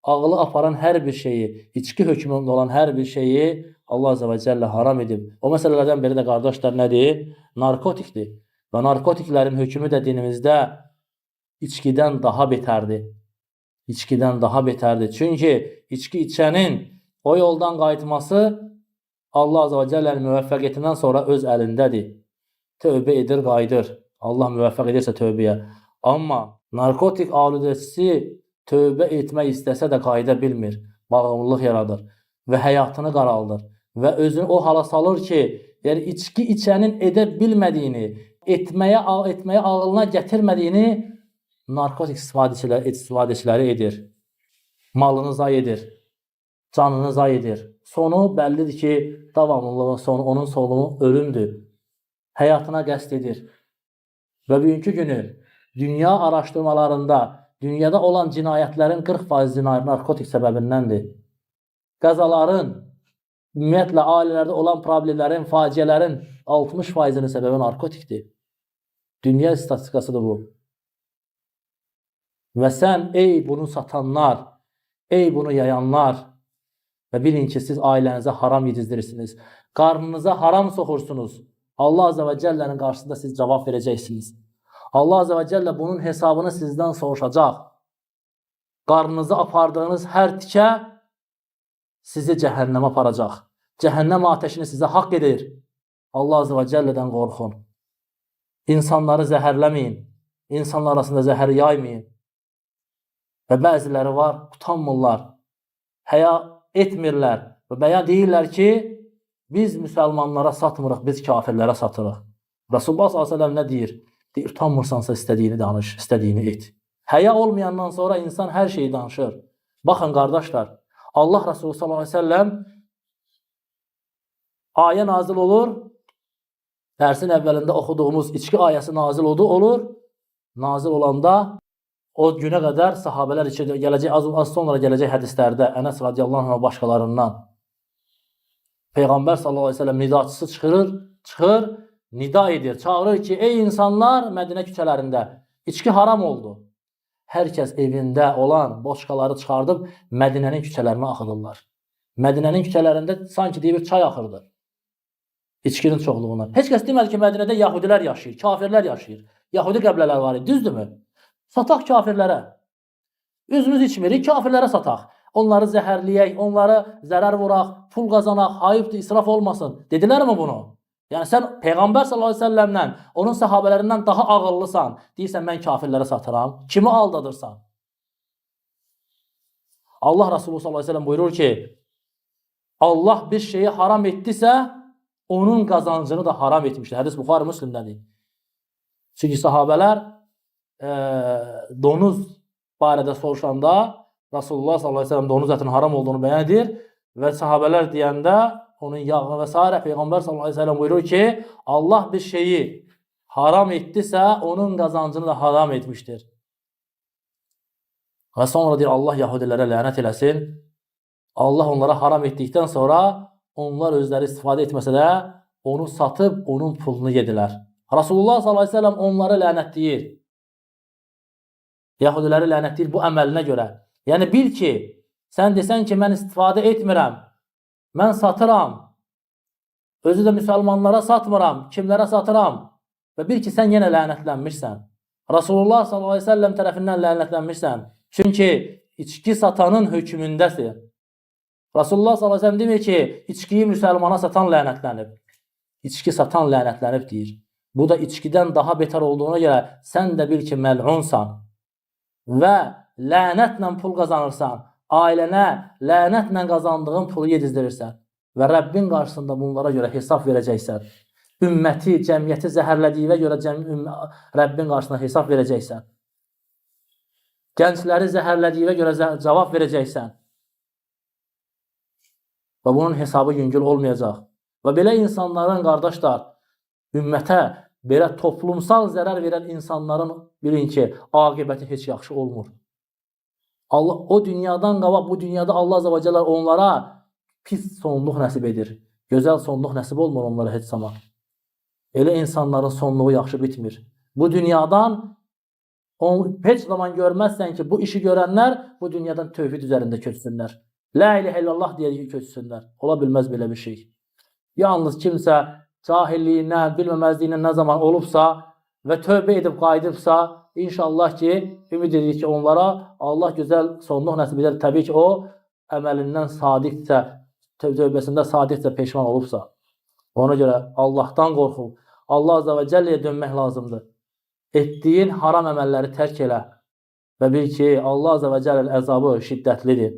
Ağılı aparan hər bir şeyi, içki hökmündə olan hər bir şeyi Allah Azze və Cəllə haram edib. O məsələlərdən biri də qardaşlar nədir? Narkotikdir. Və narkotiklərin hökmü də dinimizdə içkidən daha betərdir. İçkidən daha betərdir. Çünki içki içənin o yoldan qayıtması Allah Azze və Cəllənin müvəffəqiyyətindən sonra öz əlindədir. Tövbə edir, qayıdır. Allah müvəffəq edirsə tövbəyə. Amma narkotik aludəsi tövbə etmək istəsə də qayıda bilmir. Bağımlılıq yaradır və həyatını qaraldır və özünü o hala salır ki, yəni içki içənin edə bilmədiyini, etməyə ağlına gətirmədiyini narkotik istifadəçiləri edir. Malını zayi edir, canını zayi edir. Sonu bəllidir ki, davamlılığın sonu, onun sonu ölümdür. Həyatına qəsd edir. Və bugünkü günü dünya araşdırmalarında dünyada olan cinayətlərin 40% narkotik səbəbindəndir. Qəzaların, ümumiyyətlə ailələrdə olan problemlərin, faciələrin 60%-inin səbəbi narkotikdir. Dünya statistikasıdır bu. Və sən ey bunu satanlar, ey bunu yayanlar və bilin ki, siz ailənizə haram yedizdirirsiniz. Qarnınıza haram soxursunuz. Allah Azze və Cəllənin qarşısında siz cavab verəcəksiniz. Allah Azze və Cəllə bunun hesabını sizdən soruşacaq. Qarnınıza apardığınız hər tikə sizi cəhənnəmə aparacaq. Cəhənnəm atəşini sizə haqq edir. Allah Azze və Cəllədən qorxun. İnsanları zəhərləməyin. İnsanlar arasında zəhəri yaymayın. Və bəziləri var, utanmırlar, həya etmirlər və bəyan deyirlər ki, biz müsəlmanlara satmırıq, biz kafirlərə satırıq. Rasulullah sallallahu əleyhi və səlləm nə deyir? Deyir, utanmırsansa istədiyini danış, istədiyini et. Həya olmayandan sonra insan hər şeyi danışır. Baxın qardaşlar, Allah Resulü sallallahu əleyhi və səlləm ayə nazil olur. Dərsin əvvəlində oxuduğumuz içki ayəsi nazil olur. Nazil olanda o günə qədər sahabələr içində gələcək az sonra gələcək hədislərdə Ənəs radiyallahu anh və başqalarından Peyğəmbər sallallahu əleyhi və səlləm nidaçısı çıxır, nida edir, çağırır ki, ey insanlar Mədinə küçələrində içki haram oldu. Hər kəs evində olan boşqaları çıxardıb Mədinənin küçələrinə axıdırlar. Mədinənin küçələrində sanki deyir bir çay axırdı. İçkinin çoxluğundan. Heç kəs demədi ki, Mədinədə yahudilər yaşayır, kafirlər yaşayır. Yahudi qəblələr var idi, düzdürmü? Sataq kafirlərə. Özümüz içmirik, kafirlərə sataq. Onları zəhərləyək, onlara zərər vuraq, pul qazanaq, hayıfdır, israf olmasın. Dedilərmi bunu? Yəni sən Peyğəmbər sallallahu əleyhi və səlləmdən, onun səhabələrindən daha ağıllısan. Deyirsən mən kafirlərə satıram. Kimi aldadırsan? Allah Resulü sallallahu əleyhi və səlləm buyurur ki, Allah bir şeyi haram etdisə, onun qazancını da haram etmişdir. Hədis Buxarı Müslimdədir. Çünki sahabələr donuz barədə soruşanda Rasulullah sallallahu əleyhi və səlləm donuz ətinin haram olduğunu bəyan edir və sahabələr deyəndə onun yağını və sairə Peyğəmbər sallallahu əleyhi və səlləm buyurur ki, Allah bir şeyi haram etdisə, onun qazancını da haram etmişdir. Və sonra deyir Allah yahudilərə lənət eləsin. Allah onlara haram etdikdən sonra onlar özləri istifadə etməsə də onu satıb onun pulunu yedilər. Rasulullah sallallahu əleyhi və səlləm onları lənətləyir. Yahudiləri lənətləyir bu əməlinə görə. Yəni bil ki, sən desən ki, mən istifadə etmirəm, mən satıram, özü də müsəlmanlara satmıram, kimlərə satıram və bil ki, sən yenə lənətlənmişsən. Rasulullah sallallahu əleyhi və səlləm tərəfindən lənətlənmişsən. Çünki içki satanın hökmündəsin. Rasulullah sallallahu əleyhi və səlləm demir ki, içkiyi müsəlmana satan lənətlənib. İçki satan lənətlənib deyir. Bu da içkidən daha betər olduğuna görə sən də bil ki, məlunsan və lənətlə pul qazanırsan, ailənə lənətlə qazandığın pulu yedizdirirsən və Rəbbin qarşısında bunlara görə hesab verəcəksən. Ümməti, cəmiyyəti zəhərlədiyinə görə Rəbbin qarşısında hesab verəcəksən. Gəncləri zəhərlədiyinə görə cavab verəcəksən. Və bunun hesabı yüngül olmayacaq. Və belə insanların, qardaşlar, ümmətə belə toplumsal zərər verən insanların bilin ki, aqibəti heç yaxşı olmur. Allah o dünyadan qabaq bu dünyada Allah azza və cəllə onlara pis sonluq nəsib edir. Gözəl sonluq nəsib olmur onlara heç zaman. Elə insanların sonluğu yaxşı bitmir. Bu dünyadan Heç zaman görməzsən ki, bu işi görənlər bu dünyadan tövhid üzərində köçsünlər. La ilahe illallah deyə köçsünlər. Ola bilməz belə bir şey. Yalnız kimsə cahilliyindən, bilməməzliyindən nə zaman olubsa və tövbə edib qayıdıbsa, inşallah ki, ümid edirik ki, onlara Allah gözəl sonluq nəsib edər. Təbii ki, o əməlindən sadiqcə, tövbəsində sadiqcə peşman olubsa. Ona görə Allahdan qorxub, Allah Azza və Cəlləyə dönmək lazımdır. Etdiyin haram əməlləri tərk elə və bil ki, Allah Azza və Cəllənin əzabı şiddətlidir.